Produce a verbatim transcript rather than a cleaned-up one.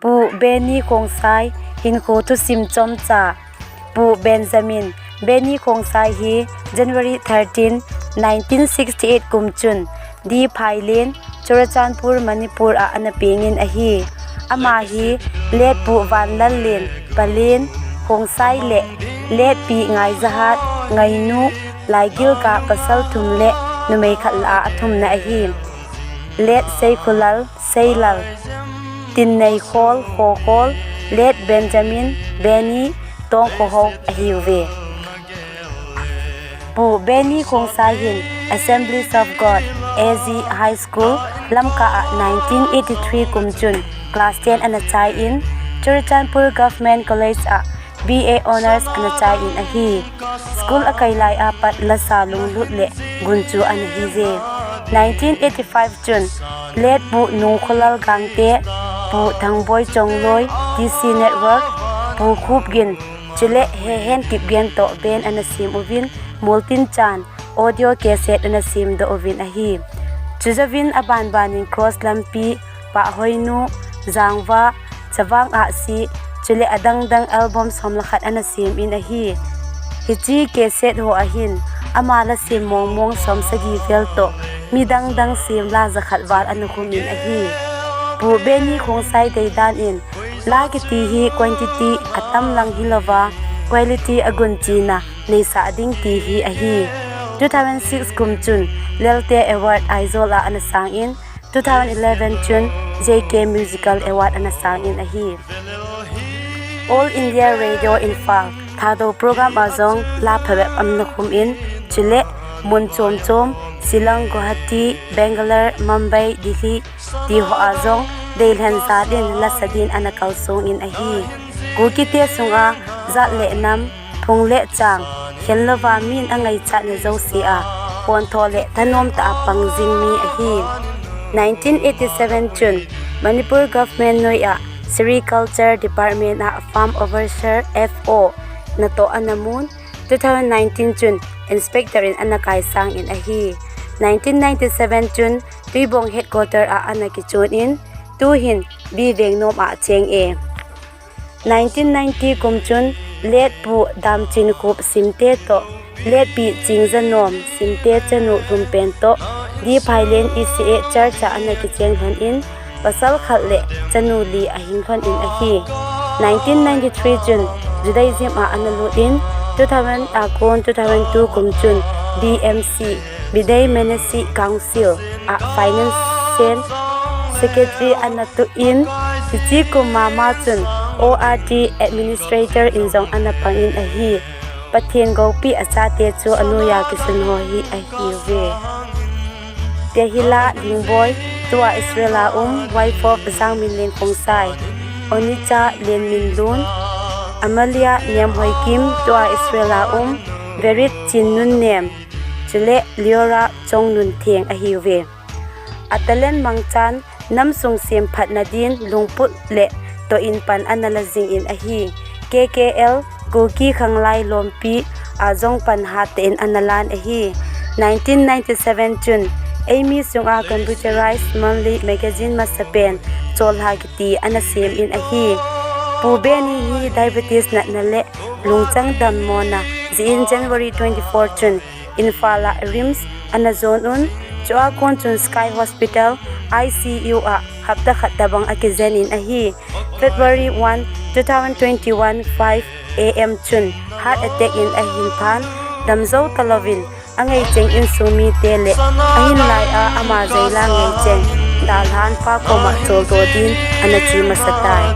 Pu Benny Khongsai, hinkho thusim chomcha. Pu Benjamin, Benny Khongsai hi January thirteen, nineteen sixty-eight kum chun D. Phailen, Churachandpur, Manipur a ana pengin ahi. Ama hi Late Pu Vanlallen Palen Khongsai le Late Pi Ngaijahat Ngainu Laigilka pasal thum le numei khat lah a athumna ahi. Late Seikholal Seilal, Tinneikhol Khokhol, Late Benjamin Benny Tongkhohou ahiuve. Pu Benny Khongsai hin Assemblies of God, A G High School, Lamka a nineteen eighty-three kum chun class ten ana chai in, Churachandpur Government College a B A Honours ana chai in ahi. School akai lai a pat lasa lunglut le gunchu ana hije. Nineteen eighty-five chun Late Pu Nungkholal Gangte, Pu Thangboi Chongloi, T C Network, Pu Khupgin, chule Hehen Kipgen toh band ana sem uvin, Moltinchan audio cassette ana semdoh uvin ahi. Chujouvin abanbanin Cross Lampi, Pahhoinu, Jangva, Chavang Ahsi, chule adangdang album som le khat ana sem in ahi. Hiche cassette ho a hin ama la sem mongmong som sagi vel toh, mi dangdang sem la jakhat val ana khum in ahi. Pu Benny Khongsai deidan in, la kiti hi quantity atam lang hilouva, quality agunchena neisah ding ti hi ahi. Two thousand six kum chun Lelte Award Aizawl a ana sang in, two thousand eleven chun J K Musical Award ana sang in ahi. All India Radio Imphal Thadou program a jong la phabep ana khum in, chule mun chom chom, Shillong, Guwahati, Bangalore, Mumbai, Delhi, ti ho a jong deilhen jat in lasa din ana kalsong in ahi. Kukite sunga jat le nam, phung le chang, khenlouva min angaichatna jouse a pontho le thanom tah a pang jing mi ahi. Nineteen eighty-seven chun Manipur Government noi a Sericulture Department a Farm Officer, F O, natoh ana mun, two thousand nineteen chun Inspector in ana kaisang in ahi. Nineteen ninety-seven chun Tuibong Headquarter a ana kichon in, tuhin B. Vengnom a acheng e. Nineteen ninety kum chun Late Pu Damchinkhup Simte toh, Late Pi Chingjanom Simte chanu lhumpen toh, D. Phailen E C A Church a ana kicheng lhon in, pasal khat le chanu li ahing lhon in ahi. Nineteen ninety-three chun Judaism a ana lut in, two thousand a kon two thousand two kum chun B M C, Bnei Menashe Council a Finance Secretary ana tuh in, hiche kum mama chun O R D Administrator in jong ana pang in ahi. Pathen goupi achate chu anoiya kisun ho hi ahiuve. Tehila Lhingboi, tua Israel a um, wife of Jangminlen Khongsai, Onicha Lenminlun, Amalia Nemhoikim, tua Israel a um, Berit Chinnunnem, chule Leora Chongnuntheng ahiuve. A talent mangchan, namsung semphatna din lungput le toh in pan ana la jing in ahi. K K L, Kuki Khanglai Lompi a jong pan hatah in ana lan ahi. Nineteen ninety-seven chun eimi sunga computerized monthly magazine masapen Cholha kiti ana sem in ahi. Pu Benny hi diabetes natna le lungchang dammona jeh in January twenty-four chun Imphal a RIMS ana jon un, chua kon chun Sky Hospital I C U a hapta khat tabang akijen in ahi. February one, two thousand twenty-one, five A M chun heart attack in ahin phan, damjou talouvin, angaicheng insung mite le ahin lai a ama jeila ngaicheng dalhan pa koma choldo din ana che masa tai.